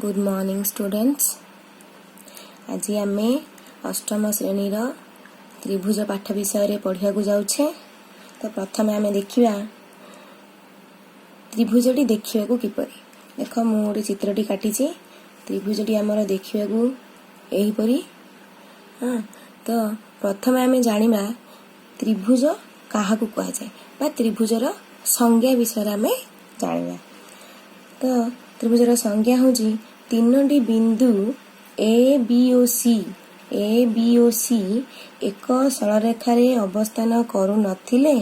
Good morning students. ଆଜି ଆମେ ଅଷ୍ଟମ ଶ୍ରେଣୀର ତ୍ରିଭୁଜ ପାଠ ବିଷୟରେ ପଢ଼ିବାକୁ ଯାଉଛେ। ତ ପ୍ରଥମେ ଆମେ ଦେଖିବା ତ୍ରିଭୁଜଟି ଦେଖିବାକୁ କିପରି। ଦେଖ, ମୁଁ ଗୋଟେ ଚିତ୍ରଟି କାଟିଛି। ତ୍ରିଭୁଜଟି ଆମର ଦେଖିବାକୁ ଏହିପରି। ହଁ, ତ ପ୍ରଥମେ ଆମେ ଜାଣିବା ତ୍ରିଭୁଜ କାହାକୁ କୁହାଯାଏ ବା ତ୍ରିଭୁଜର ସଂଜ୍ଞା ବିଷୟରେ ଆମେ ଜାଣିବା। ତ ତ୍ରିଭୁଜର ସଂଜ୍ଞା ହେଉଛି ତିନୋଟି ବିନ୍ଦୁ ଏ ବି ଓ ସି, ଏ ବି ଓ ସି ଏକ ସରଳରେଖାରେ ଅବସ୍ଥାନ କରୁନଥିଲେ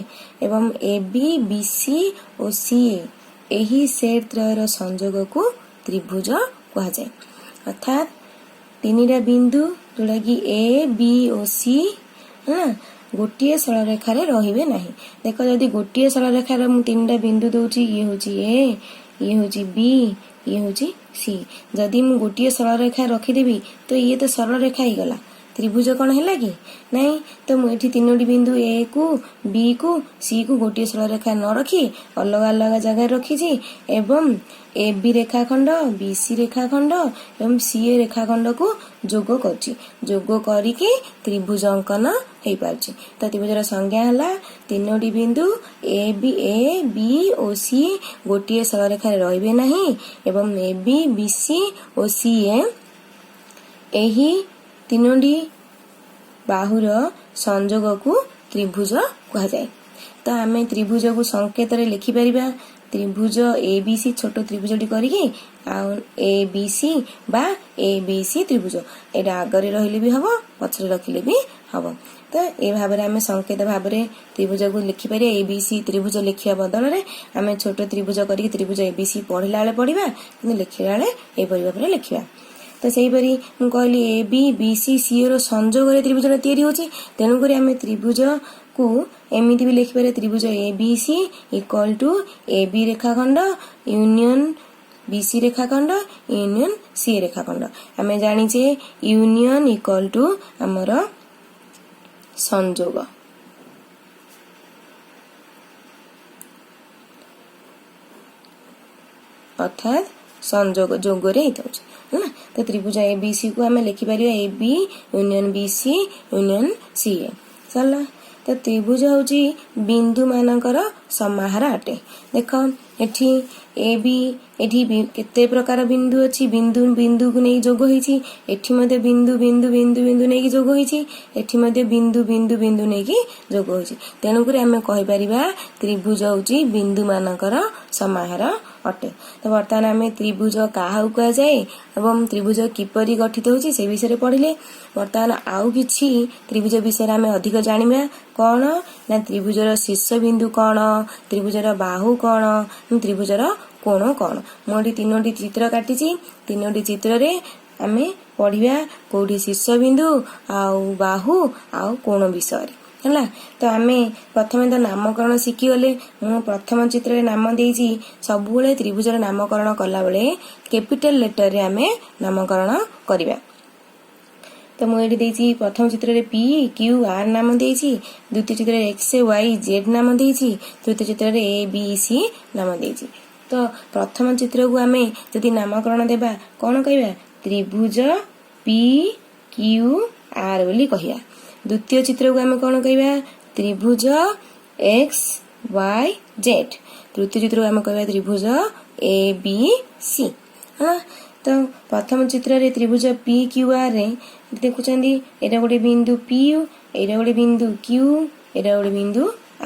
ଏବଂ ଏ ବି, B C O C A ଏହି ସେଟ୍ ତ୍ରୟର ସଂଯୋଗକୁ ତ୍ରିଭୁଜ କୁହାଯାଏ। ଅର୍ଥାତ୍ ତିନିଟା ବିନ୍ଦୁ ଯୋଉଟାକି ଏ, ବି ଓ ସି ହେଲା, ଗୋଟିଏ ସରଳରେଖାରେ ରହିବେ ନାହିଁ। ଦେଖ, ଯଦି ଗୋଟିଏ ସରଳରେଖାରେ ମୁଁ ତିନିଟା ବିନ୍ଦୁ ଦଉଛି, ଇଏ ହଉଛି ଏ, ଇଏ ହଉଛି ବି, ଇଏ ହଉଛି ସି। ଯଦି ମୁଁ ଗୋଟିଏ ସରଳରେଖା ରଖିଦେବି, ତ ଇଏ ତ ସରଳରେଖା ହେଇଗଲା, ତ୍ରିଭୁଜ କଣ ହେଲା କି? ନାଇଁ। ତ ମୁଁ ଏଠି ତିନୋଟି ବିନ୍ଦୁ ଏ କୁ, ବି କୁ, ସି କୁ ଗୋଟିଏ ସରଳରେଖା ନ ରଖି ଅଲଗା ଅଲଗା ଜାଗାରେ ରଖିଛି ଏବଂ ଏ ବି ରେଖାଖଣ୍ଡ, ବି ସି ରେଖାଖଣ୍ଡ ଏବଂ ସି ଏ ରେଖାଖଣ୍ଡକୁ ଯୋଗ କରୁଛି। ଯୋଗ କରିକି ତ୍ରିଭୁଜ ଅଙ୍କନ ହେଇପାରୁଛି। ତ ତ୍ରିଭୁଜର ସଂଜ୍ଞା ହେଲା ତିନୋଟି ବିନ୍ଦୁ ଏ ବି ଓ ସି ଗୋଟିଏ ସରଳରେଖାରେ ରହିବେ ନାହିଁ ଏବଂ ଏ ବି, B C O C A ଏହି ତିନୋଟି ବାହୁର ସଂଯୋଗକୁ ତ୍ରିଭୁଜ କୁହାଯାଏ। ତ ଆମେ ତ୍ରିଭୁଜକୁ ସଂକେତରେ ଲେଖିପାରିବା ତ୍ରିଭୁଜ ଏ ବି ସି, ଛୋଟ ତ୍ରିଭୁଜଟି କରିକି ଆଉ ଏ ବି ସି ବା ଏ ବି ସି ତ୍ରିଭୁଜ। ଏଇଟା ଆଗରେ ରହିଲେ ବି ହବ, ପଛରେ ରଖିଲେ ବି ହବ। ତ ଏ ଭାବରେ ଆମେ ସଂକେତ ଭାବରେ ତ୍ରିଭୁଜକୁ ଲେଖିପାରିବା। ଏ ବି ସି ତ୍ରିଭୁଜ ଲେଖିବା ବଦଳରେ ଆମେ ଛୋଟ ତ୍ରିଭୁଜ କରିକି ତ୍ରିଭୁଜ ଏ ବି ସି ପଢିଲା ବେଳେ ପଢିବା, କିନ୍ତୁ ଲେଖିଲା ବେଳେ ଏହିପରି ଭାବରେ ଲେଖିବା। ତ ସେହିପରି ମୁଁ କହିଲି ଏ ବି, ବି ସି, ସି ର ସଂଯୋଗରେ ତ୍ରିଭୁଜଟା ତିଆରି ହେଉଛି। ତେଣୁକରି ଆମେ ତ୍ରିଭୁଜକୁ ଏମିତି ବି ଲେଖିପାରିବା: ତ୍ରିଭୁଜ A B C equal to A B ରେଖାଖଣ୍ଡ ୟୁନିୟନ ବି ସି ରେଖାଖଣ୍ଡ ୟୁନିୟନ ସି ରେଖାଖଣ୍ଡ। ଆମେ ଜାଣିଛେ ୟୁନିୟନ ଇକ୍ୱାଲ ଟୁ ଆମର ସଂଯୋଗ। ଅର୍ଥାତ୍ ସଂଯୋଗ ଯୋଗରେ ହେଇଥାଉଛି, ହେଲା। ତ ତ୍ରିଭୁଜ ଏ ବି ସି କୁ ଆମେ ଲେଖିପାରିବା A B union B C union C A. ସରିଲା। ତ ତ୍ରିଭୁଜ ହଉଛି ବିନ୍ଦୁ ମାନଙ୍କର ସମାହାର ଅଟେ। ଦେଖ, ଏଠି ଏ ବି, ଏଠି କେତେ ପ୍ରକାର ବିନ୍ଦୁ ଅଛି। ବିନ୍ଦୁ ବିନ୍ଦୁକୁ ନେଇ ଯୋଗ ହେଇଛି। ଏଠି ମଧ୍ୟ ବିନ୍ଦୁ ବିନ୍ଦୁ ବିନ୍ଦୁ ବିନ୍ଦୁ ନେଇକି ଯୋଗ ହେଇଛି। ଏଠି ମଧ୍ୟ ବିନ୍ଦୁ ବିନ୍ଦୁ ବିନ୍ଦୁ ନେଇକି ଯୋଗ ହେଇଛି। ତେଣୁକରି ଆମେ କହିପାରିବା ତ୍ରିଭୁଜ ହଉଛି ବିନ୍ଦୁ ମାନଙ୍କର ସମାହାର ଅଟେ। ତ ବର୍ତ୍ତମାନ ଆମେ ତ୍ରିଭୁଜ କାହାକୁ କୁହାଯାଏ ଏବଂ ତ୍ରିଭୁଜ କିପରି ଗଠିତ ହେଉଛି ସେ ବିଷୟରେ ପଢିଲେ। ବର୍ତ୍ତମାନ ଆଉ କିଛି ତ୍ରିଭୁଜ ବିଷୟରେ ଆମେ ଅଧିକ ଜାଣିବା। କଣ ନା ତ୍ରିଭୁଜର ଶୀର୍ଷ ବିନ୍ଦୁ କଣ, ତ୍ରିଭୁଜର ବାହୁ କଣ, ତ୍ରିଭୁଜର କୋଣ କଣ। ମୁଁ ଏଠି ତିନୋଟି ଚିତ୍ର କାଟିଛି। ତିନୋଟି ଚିତ୍ରରେ ଆମେ ପଢିବା କୋଉଠି ଶୀର୍ଷ ବିନ୍ଦୁ ଆଉ ବାହୁ ଆଉ କୋଣ ବିଷୟରେ, ହେଲା। ତ ଆମେ ପ୍ରଥମେ ତ ନାମକରଣ ଶିଖିଗଲେ। ମୁଁ ପ୍ରଥମ ଚିତ୍ରରେ ନାମ ଦେଇଛି। ସବୁବେଳେ ତ୍ରିଭୁଜର ନାମକରଣ କଲାବେଳେ କ୍ୟାପିଟାଲ ଲେଟରରେ ଆମେ ନାମକରଣ କରିବା। ତ ମୁଁ ଏଠି ଦେଇଛି, ପ୍ରଥମ ଚିତ୍ରରେ ପି କ୍ୟୁ ଆର୍ ନାମ ଦେଇଛି, ଦ୍ୱିତୀୟ ଚିତ୍ରରେ ଏକ୍ସ ୱାଇ ଜେଡ୍ ନାମ ଦେଇଛି, ତୃତୀୟ ଚିତ୍ରରେ ଏ ବି ସି ନାମ ଦେଇଛି। ତ ପ୍ରଥମ ଚିତ୍ରକୁ ଆମେ ଯଦି ନାମକରଣ ଦେବା, କଣ କହିବା? ତ୍ରିଭୁଜ ପି କ୍ୟୁ ଆର୍ ବୋଲି କହିବା। ଦ୍ୱିତୀୟ ଚିତ୍ରକୁ ଆମେ କଣ କହିବା? ତ୍ରିଭୁଜ ଏକ୍ସ ୱାଇ ଜେଡ୍। ତୃତୀୟ ଚିତ୍ରକୁ ଆମେ କହିବା ତ୍ରିଭୁଜ ଏ ବି ସି, ହେଲା। ତ ପ୍ରଥମ ଚିତ୍ରରେ ତ୍ରିଭୁଜ ପି କ୍ୟୁ ଆର୍ ରେ ଦେଖୁଛନ୍ତି, ଏଇଟା ଗୋଟେ ବିନ୍ଦୁ ପି, ଏଇଟା ଗୋଟେ ବିନ୍ଦୁ କ୍ୟୁ, ଏଇଟା ଗୋଟେ ବିନ୍ଦୁ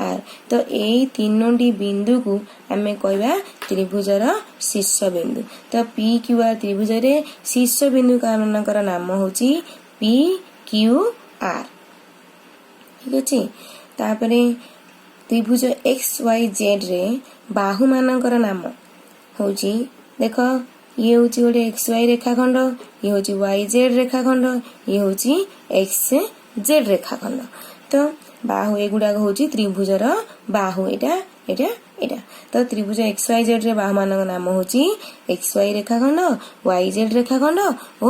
ଆର୍। ତ ଏଇ ତିନୋଟି ବିନ୍ଦୁକୁ ଆମେ କହିବା ତ୍ରିଭୁଜର ଶୀର୍ଷ ବିନ୍ଦୁ। ତ ପି କ୍ୟୁ ଆର୍ ତ୍ରିଭୁଜରେ ଶୀର୍ଷ ବିନ୍ଦୁ ମାନଙ୍କର ନାମ ହଉଛି ପି କ୍ୟୁ ଆର୍। ଠିକ ଅଛି। ତାପରେ ତ୍ରିଭୁଜ ଏକ୍ସ ୱାଇ ଜେଡ୍ ରେ ବାହୁ ମାନଙ୍କର ନାମ ହଉଛି, ଦେଖ, ଇଏ ହଉଛି ଗୋଟେ ଏକ୍ସ ୱାଇ ରେଖାଖଣ୍ଡ, ଇଏ ହଉଛି ୱାଇ ଜେଡ୍ ରେଖାଖଣ୍ଡ, ଇଏ ହଉଛି ଏକ୍ସ ଜେଡ୍ ରେଖାଖଣ୍ଡ। ତ ବାହୁ ଏଗୁଡାକ ହଉଛି ତ୍ରିଭୁଜର ବାହୁ, ଏଇଟା, ଏଇଟା, ଏଇଟା। ତ ତ୍ରିଭୁଜ ଏକ୍ସ ୱାଇ ଜେଡ୍ ରେ ବାହୁ ମାନଙ୍କ ନାମ ହଉଛି ଏକ୍ସ ୱାଇ ରେଖାଖଣ୍ଡ, ୱାଇ ଜେଡ୍ ରେଖାଖଣ୍ଡ ଓ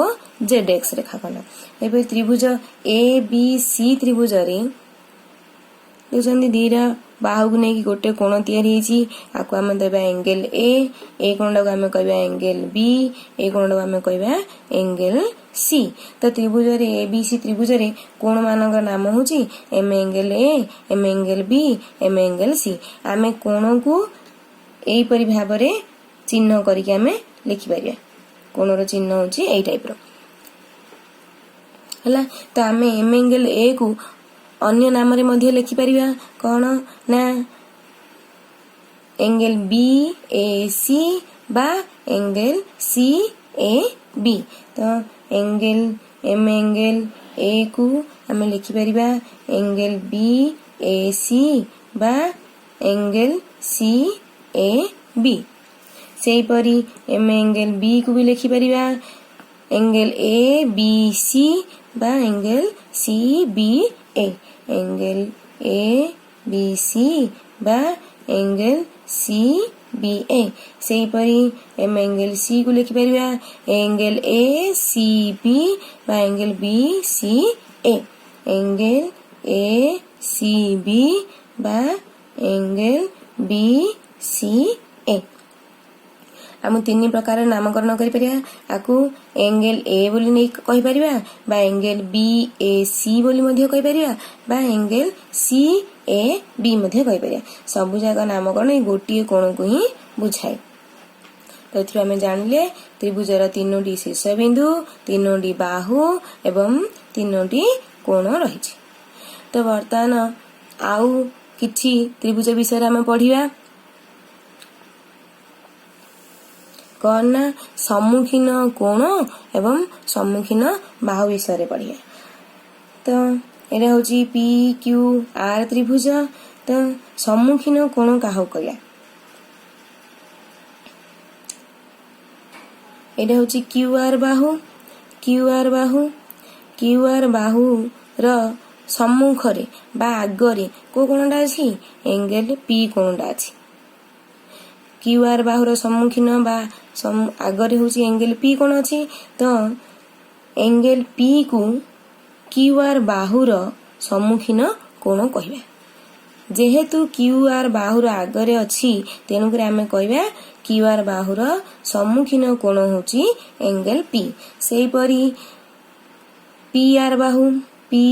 ଜେଡ୍ ଏକ୍ସ ରେଖାଖଣ୍ଡ। ଏବେ ତ୍ରିଭୁଜ ଏ ବି ସି ତ୍ରିଭୁଜରେ ଦେଖୁଛନ୍ତି, ଦିଟା ବାହୁକୁ ନେଇକି ଗୋଟେ କୋଣ ତିଆରି ହେଇଛି। ଆକୁ ଆମେ ଦେବା ଏଙ୍ଗେଲ ଏ। ଏ କୋଣଟାକୁ ଆମେ କହିବା ଏଙ୍ଗେଲ ବି। ଏ କୋଣଟାକୁ ଆମେ କହିବା ଏଙ୍ଗେଲ ସି। ତ ତ୍ରିଭୁଜରେ, ଏ ବି ସି ତ୍ରିଭୁଜରେ କୋଣ ମାନଙ୍କର ନାମ ହଉଛି M angle A, M angle B, M angle C। ଆମେ କୋଣକୁ ଏଇପରି ଭାବରେ ଚିହ୍ନ କରିକି ଆମେ ଲେଖିପାରିବା। କୋଣର ଚିହ୍ନ ହଉଛି ଏଇ ଟାଇପର ହେଲା। ତ ଆମେ ଏମ୍ ଏଙ୍ଗେଲ ଏ କୁ ଅନ୍ୟ ନାମରେ ମଧ୍ୟ ଲେଖିପାରିବା। କଣ ନା ଏଙ୍ଗେଲ ବି ଏ ସି ବା ଏଙ୍ଗେଲ ସି ଏ ବି। ତ ଏଙ୍ଗେଲ ଏମ୍ ଏଙ୍ଗେଲ ଏ କୁ ଆମେ ଲେଖିପାରିବା ଏଙ୍ଗେଲ ବି ଏ ସି ବା ଏଙ୍ଗେଲ ସି ଏ ବି। ସେହିପରି ଏମ୍ ଏଙ୍ଗେଲ ବି କୁ ବି ଲେଖିପାରିବା ଏଙ୍ଗେଲ ଏ ବି ସି ବା angle C B A, angle A B C ବା ଏଙ୍ଗେଲ ସି ବି ଏ। ସେହିପରି ଏମ୍ ଏଙ୍ଗେଲ ସି କୁ ଲେଖିପାରିବା ଏଙ୍ଗେଲ ଏ ସି ବି ବା angle B C A, angle A C B ବା angle B C A. ଆମେ ତିନି ପ୍ରକାର ନାମକରଣ କରିପାରିବା। ଆକୁ ଏଙ୍ଗେଲ ଏ ବୋଲି ନେଇ କହିପାରିବା ବା ଏଙ୍ଗେଲ ବି ଏ ସି ବୋଲି ମଧ୍ୟ କହିପାରିବା ବା ଏଙ୍ଗେଲ ସି ଏ ବି ମଧ୍ୟ କହିପାରିବା। ସବୁ ଯାକ ନାମକରଣ ଏଇ ଗୋଟିଏ କୋଣକୁ ହିଁ ବୁଝାଏ। ତ ଏଥିରୁ ଆମେ ଜାଣିଲେ ତ୍ରିଭୁଜର ତିନୋଟି ଶୀର୍ଷବିନ୍ଦୁ, ତିନୋଟି ବାହୁ ଏବଂ ତିନୋଟି କୋଣ ରହିଛି। ତ ବର୍ତ୍ତମାନ ଆଉ କିଛି ତ୍ରିଭୁଜ ବିଷୟରେ ଆମେ ପଢିବା। କଣ ନା ସମ୍ମୁଖୀନ କୋଣ ଏବଂ ସମ୍ମୁଖୀନ ବାହୁ ବିଷୟରେ ପଢିବା। ତ ଏଇଟା ହଉଛି ପି କ୍ୟୁ ଆର୍ ତ୍ରିଭୁଜ। ତ ସମ୍ମୁଖୀନ କୋଣ କାହାକୁ କହିବା? ଏଇଟା ହଉଛି କ୍ୟୁ ଆର୍ ବାହୁ। କ୍ୟୁ ଆର୍ ବାହୁ, କ୍ୟୁ ଆର୍ ବାହୁର ସମ୍ମୁଖରେ ବା ଆଗରେ କୋଉ କୋଣଟା ଅଛି? ଏଙ୍ଗେଲ ପି କୋଣଟା ଅଛି। କ୍ୟୁ ଆର୍ ବାହୁର ସମ୍ମୁଖୀନ ବା ଆଗରେ ହଉଛି ଏଙ୍ଗେଲ ପି କୋଣ ଅଛି। ତ ଏଙ୍ଗେଲ ପି କୁ କ୍ୟୁ ଆର୍ ବାହୁର ସମ୍ମୁଖୀନ କୋଣ କହିବା। ଯେହେତୁ କ୍ୟୁ ଆର୍ ବାହୁର ଆଗରେ ଅଛି, ତେଣୁକରି ଆମେ କହିବା କ୍ୟୁ ଆର୍ ବାହୁର ସମ୍ମୁଖୀନ କୋଣ ହଉଛି ଏଙ୍ଗେଲ ପି। ସେହିପରି ପି ଆର୍ ବାହୁ, ପି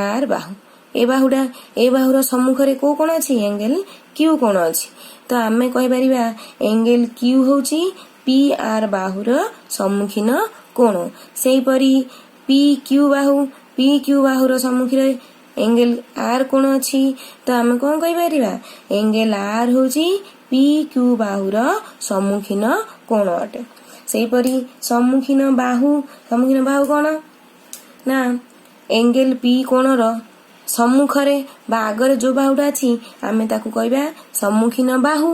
ଆର୍ ବାହୁ, ଏ ବାହୁଟା, ଏ ବାହୁର ସମ୍ମୁଖରେ କୋଉ କୋଣ ଅଛି? ଏଙ୍ଗେଲ କ୍ୟୁ କୋଣ ଅଛି। ତ ଆମେ କହିପାରିବା ଏଙ୍ଗେଲ କ୍ୟୁ ହଉଛି ପି ଆର୍ ବାହୁର ସମ୍ମୁଖୀନ କୋଣ। ସେହିପରି ପି କ୍ୟୁ ବାହୁ, ପି କ୍ୟୁ ବାହୁର ସମ୍ମୁଖରେ ଏଙ୍ଗେଲ ଆର୍ କୋଣ ଅଛି। ତ ଆମେ କଣ କହିପାରିବା? ଏଙ୍ଗେଲ ଆର୍ ହଉଛି ପି କ୍ୟୁ ବାହୁର ସମ୍ମୁଖୀନ କୋଣ ଅଟେ। ସେହିପରି ସମ୍ମୁଖୀନ ବାହୁ। ସମ୍ମୁଖୀନ ବାହୁ କଣ ନା ଏଙ୍ଗେଲ ପି କୋଣର ସମ୍ମୁଖରେ ବା ଆଗରେ ଯୋଉ ବାହୁଟା ଅଛି, ଆମେ ତାକୁ କହିବା ସମ୍ମୁଖୀନ ବାହୁ।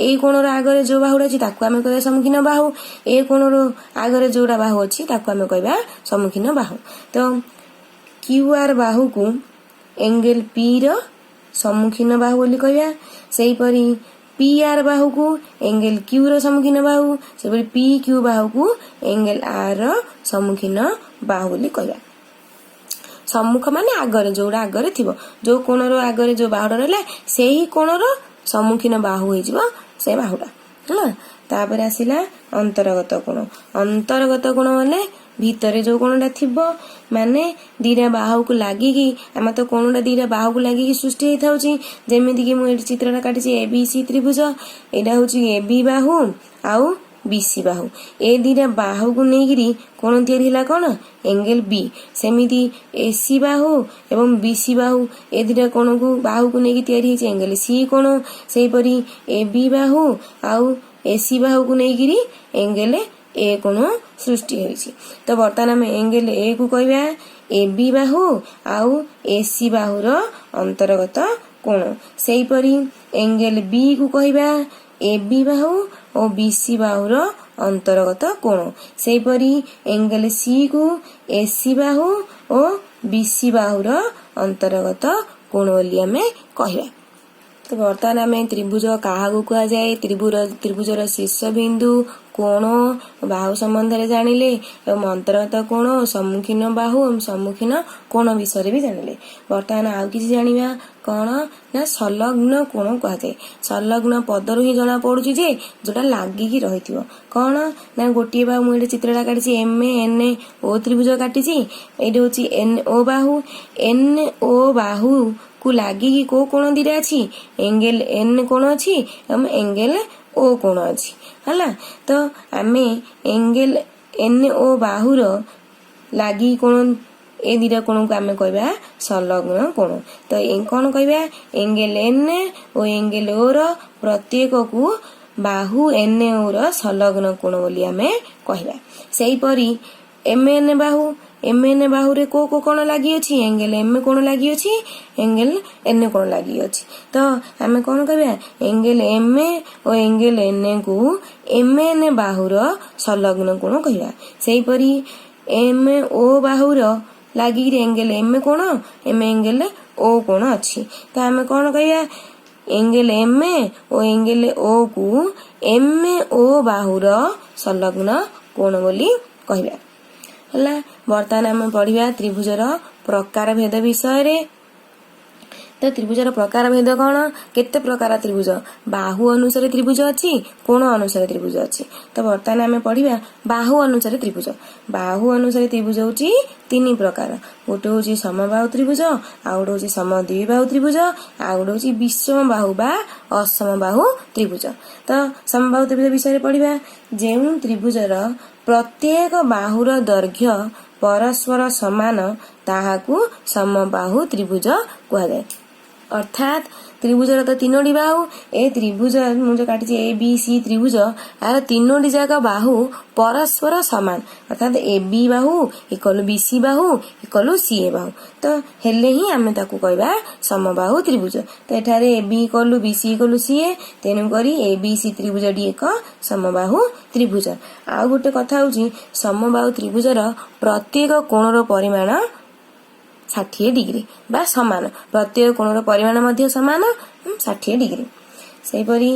ଏଇ କୋଣର ଆଗରେ ଯୋଉ ବାହୁଟା ଅଛି, ତାକୁ ଆମେ କହିବା ସମ୍ମୁଖୀନ ବାହୁ। ଏ କୋଣର ଆଗରେ ଯୋଉଟା ବାହୁ ଅଛି, ତାକୁ ଆମେ କହିବା ସମ୍ମୁଖୀନ ବାହୁ। ତ କ୍ୟୁ ଆର୍ ବାହୁକୁ ଏଙ୍ଗେଲ ପି ର ସମ୍ମୁଖୀନ ବାହୁ ବୋଲି କହିବା। ସେହିପରି ପି ଆର୍ ବାହୁକୁ ଏଙ୍ଗେଲ କ୍ୟୁ ର ସମ୍ମୁଖୀନ ବାହୁ। ସେହିପରି ପି କ୍ୟୁ ବାହୁକୁ ଏଙ୍ଗେଲ ଆର୍ ର ସମ୍ମୁଖୀନ ବାହୁ ବୋଲି କହିବା। ସମ୍ମୁଖ ମାନେ ଆଗରେ, ଯୋଉଟା ଆଗରେ ଥିବ। ଯୋଉ କୋଣର ଆଗରେ ଯୋଉ ବାହୁଟା ରହିଲା, ସେହି କୋଣର ସମ୍ମୁଖୀନ ବାହୁ ହେଇଯିବ ସେ ବାହୁଟା ହେଲା। ତାପରେ ଆସିଲା ଅନ୍ତର୍ଗତ କୋଣ। ଅନ୍ତର୍ଗତ କୋଣ ମାନେ ଭିତରେ ଯୋଉ କୋଣଟା ଥିବ, ମାନେ ଦିଟା ବାହୁକୁ ଲାଗିକି। ଆମେ ତ କୋଣଟା ଦିଟା ବାହୁକୁ ଲାଗିକି ସୃଷ୍ଟି ହେଇଥାଉଛି। ଯେମିତିକି ମୁଁ ଏଠି ଚିତ୍ରଟା କାଟିଛି, ଏ ବି ସି ତ୍ରିଭୁଜ। ଏଇଟା ହଉଛି ଏ ବି ବାହୁ ଆଉ ବି ସି ବାହୁ। ଏ ଦିଟା ବାହୁକୁ ନେଇକିରି କୋଣ ତିଆରି ହେଲା କଣ? ଏଙ୍ଗେଲ ବି। ସେମିତି ଏ ସି ବାହୁ ଏବଂ ବି ସି ବାହୁ, ଏ ଦିଟା କୋଣକୁ ବାହୁକୁ ନେଇକି ତିଆରି ହେଇଛି ଏଙ୍ଗେଲ ସି କୋଣ। ସେହିପରି ଏ ବି ବାହୁ ଆଉ ଏ ସି ବାହୁକୁ ନେଇକିରି ଏଙ୍ଗେଲ ଏ କୋଣ ସୃଷ୍ଟି ହୋଇଛି। ତ ବର୍ତ୍ତମାନ ଆମେ ଏଙ୍ଗେଲ ଏ କୁ କହିବା ଏ ବି ବାହୁ ଆଉ ଏ ସି ବାହୁର ଅନ୍ତର୍ଗତ କୋଣ। ସେହିପରି ଏଙ୍ଗେଲ ବି କୁ କହିବା ଏ ବି ବାହୁ ଓ ବି ସି ବାହୁର ଅନ୍ତର୍ଗତ କୋଣ। ସେହିପରି ଏଙ୍ଗେଲ ସି କୁ A C Bahu O B C ବାହୁର ଅନ୍ତର୍ଗତ କୋଣ ବୋଲି ଆମେ କହିବା। ତ ବର୍ତ୍ତମାନ ଆମେ ତ୍ରିଭୁଜ କାହାକୁ କୁହାଯାଏ, ତ୍ରିଭୁଜର ଶୀର୍ଷ ବିନ୍ଦୁ, କୋଣ, ବାହୁ ସମ୍ବନ୍ଧରେ ଜାଣିଲେ ଏବଂ ଅନ୍ତର୍ଗତ କୋଣ, ସମ୍ମୁଖୀନ ବାହୁ ଏବଂ ସମ୍ମୁଖୀନ କୋଣ ବିଷୟରେ ବି ଜାଣିଲେ। ବର୍ତ୍ତମାନ ଆଉ କିଛି ଜାଣିବା। କଣ ନା ସଂଲଗ୍ନ କୋଣ କୁହାଯାଏ। ସଂଲଗ୍ନ ପଦରୁ ହିଁ ଜଣା ପଡୁଛି ଯେ ଯୋଉଟା ଲାଗିକି ରହିଥିବ। କଣ ନା ଗୋଟିଏ ବାହୁ, ମୁଁ ଏଠି ଚିତ୍ରଟା କାଟିଛି, ଏମ୍ ଏନ୍ ଓ ତ୍ରିଭୁଜ କାଟିଛି। ଏଇଠି ହଉଛି ଏନ୍ ଓ ବାହୁ। ଏନ୍ ଓ ବାହୁ କୁ ଲାଗିକି କୋଉ କୋଣ ଦିଟା ଅଛି? ଏଙ୍ଗେଲ ଏନ୍ କୋଣ ଅଛି ଏବଂ ଏଙ୍ଗେଲ ଓ କୋଣ ଅଛି। ହେଲା, ତ ଆମେ ଏଙ୍ଗେଲ ଏନ୍ ଓ ବାହୁର ଲାଗି କୋଣ, ଏ ଦିଟା କୋଣକୁ ଆମେ କହିବା ସଂଲଗ୍ନ କୋଣ। ତ କଣ କହିବା? ଏଙ୍ଗେଲ ଏନ୍ ଓ ଏଙ୍ଗେଲ ଓ ର ପ୍ରତ୍ୟେକକୁ ବାହୁ ଏନ୍ ଓ ର ସଂଲଗ୍ନ କୋଣ ବୋଲି ଆମେ କହିବା। ସେହିପରି ଏମ୍ ଏନ୍ ବାହୁ, ଏମ୍ ଏନ୍ ବାହୁରେ କୋଉ କୋଉ କୋଣ ଲାଗିଅଛି? ଏଙ୍ଗେଲ ଏମ୍ କୋଣ ଲାଗିଅଛି, ଏଙ୍ଗେଲ ଏନ୍ କୋଣ ଲାଗିଅଛି। ତ ଆମେ କଣ କହିବା? ଏଙ୍ଗେଲ ଏମ୍ ଓ ଏଙ୍ଗେଲ ଏନ୍ କୁ ଏମ୍ ଏନ୍ ବାହୁର ସଂଲଗ୍ନ କୋଣ କହିବା। ସେହିପରି ଏମ୍ ଓ ବାହୁର ଲାଗିକିରି ଏଙ୍ଗେଲ ଏମ୍ କୋଣ, ଏମ୍ ଏଙ୍ଗେଲ ଓ କୋଣ ଅଛି। ତ ଆମେ କଣ କହିବା? ଏଙ୍ଗେଲ ଏମ୍ ଓ ଏଙ୍ଗେଲ ଓ କୁ ଏମ୍ ଓ ବାହୁର ସଂଲଗ୍ନ କୋଣ ବୋଲି କହିବା। ହେଲା, ବର୍ତ୍ତମାନ ଆମେ ପଢିବା ତ୍ରିଭୁଜର ପ୍ରକାର ଭେଦ ବିଷୟରେ। ତ ତ୍ରିଭୁଜର ପ୍ରକାର ଭେଦ କଣ? କେତେ ପ୍ରକାର ତ୍ରିଭୁଜ? ବାହୁ ଅନୁସାରେ ତ୍ରିଭୁଜ ଅଛି, କୋଣ ଅନୁସାରେ ତ୍ରିଭୁଜ ଅଛି। ତ ବର୍ତ୍ତମାନ ଆମେ ପଢିବା ବାହୁ ଅନୁସାରେ ତ୍ରିଭୁଜ। ବାହୁ ଅନୁସାରେ ତ୍ରିଭୁଜ ହଉଛି ତିନି ପ୍ରକାର। ଗୋଟେ ହଉଛି ସମବାହୁ ତ୍ରିଭୁଜ, ଆଉ ଗୋଟେ ହଉଛି ସମଦ୍ୱିବାହୁ ତ୍ରିଭୁଜ, ଆଉ ଗୋଟେ ହଉଛି ବିଷମ ବାହୁ ବା ଅସମବାହୁ ତ୍ରିଭୁଜ। ତ ସମବାହୁ ତ୍ରିଭୁଜ ବିଷୟରେ ପଢିବା। ଯେଉଁ ତ୍ରିଭୁଜର ପ୍ରତ୍ୟେକ ବାହୁର ଦୈର୍ଘ୍ୟ ପରସ୍ପର ସମାନ, ତାହାକୁ ସମବାହୁ ତ୍ରିଭୁଜ କୁହାଯାଏ। ଅର୍ଥାତ୍ ତ୍ରିଭୁଜର ତ ତିନୋଟି ବାହୁ। ଏ ତ୍ରିଭୁଜ ମୁଁ ଯୋଉ କାଟିଛି, ଏ ବି ସି ତ୍ରିଭୁଜ, ଏହାର ତିନୋଟି ଯାକ ବାହୁ ପରସ୍ପର ସମାନ। ଅର୍ଥାତ୍ ଏ ବି ବାହୁ equal B C Bahu equal C A ବାହୁ ତ ହେଲେ ହିଁ ଆମେ ତାକୁ କହିବା ସମବାହୁ ତ୍ରିଭୁଜ। ତ ଏଠାରେ ଏ ବି equal B C equal C A, ତେଣୁକରି ଏ ବି ସି ତ୍ରିଭୁଜଟି ଏକ ସମବାହୁ ତ୍ରିଭୁଜ। ଆଉ ଗୋଟେ କଥା ହଉଛି, ସମବାହୁ ତ୍ରିଭୁଜର ପ୍ରତ୍ୟେକ କୋଣର ପରିମାଣ 60 ଡିଗ୍ରୀ ବା ସମାନ। ପ୍ରତ୍ୟେକ କୋଣର ପରିମାଣ ମଧ୍ୟ ସମାନ, 60 ଡିଗ୍ରୀ। ସେହିପରି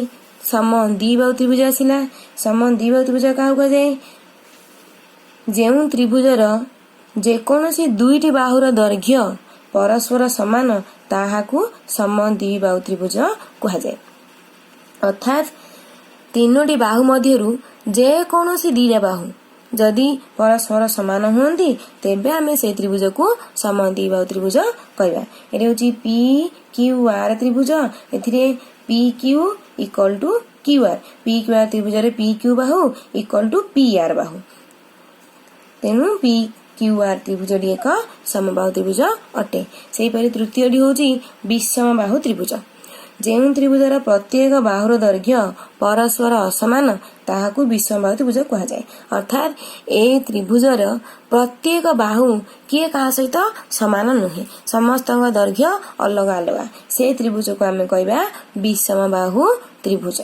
ସମ ଦ୍ୱିବାହୁ ତ୍ରିଭୁଜ ଆସିଲା। ସମ ଦ୍ୱିବାହୁ ତ୍ରିଭୁଜ କାହାକୁ କୁହାଯାଏ? ଯେଉଁ ତ୍ରିଭୁଜର ଯେକୌଣସି ଦୁଇଟି ବାହୁର ଦୈର୍ଘ୍ୟ ପରସ୍ପର ସମାନ, ତାହାକୁ ସମ ଦ୍ୱିବାହୁ ତ୍ରିଭୁଜ କୁହାଯାଏ। ଅର୍ଥାତ୍ ତିନୋଟି ବାହୁ ମଧ୍ୟରୁ ଯେକୌଣସି ଦିଟା ବାହୁ ଯଦି ପରସ୍ପର ସମାନ ହୁଅନ୍ତି, ତେବେ ଆମେ ସେଇ ତ୍ରିଭୁଜକୁ ସମଦ୍ୱିବାହୁ ତ୍ରିଭୁଜ କହିବା। ଏଠି ହଉଛି ପି କ୍ୟୁ ଆର ତ୍ରିଭୁଜ। ଏଥିରେ P Q equal to Q R. P Q R ତ୍ରିଭୁଜରେ P Q Bahu equal to P R ବାହୁ। ତେଣୁ ପି କ୍ୟୁ ଆର ତ୍ରିଭୁଜଟି ଏକ ସମବାହୁ ତ୍ରିଭୁଜ ଅଟେ। ସେହିପରି ତୃତୀୟଟି ହଉଛି ବିଷମ ବାହୁ ତ୍ରିଭୁଜ। ଯେଉଁ ତ୍ରିଭୁଜର ପ୍ରତ୍ୟେକ ବାହୁର ଦୈର୍ଘ୍ୟ ପରସ୍ପର ଅସମାନ, ତାହାକୁ ବିଷମବାହୁ ତ୍ରିଭୁଜ କୁହାଯାଏ। ଅର୍ଥାତ୍ ଏ ତ୍ରିଭୁଜର ପ୍ରତ୍ୟେକ ବାହୁ କିଏ କାହା ସହିତ ସମାନ ନୁହେଁ, ସମସ୍ତଙ୍କ ଦୈର୍ଘ୍ୟ ଅଲଗା ଅଲଗା। ସେ ତ୍ରିଭୁଜକୁ ଆମେ କହିବା ବିଷମ ବାହୁ ତ୍ରିଭୁଜ।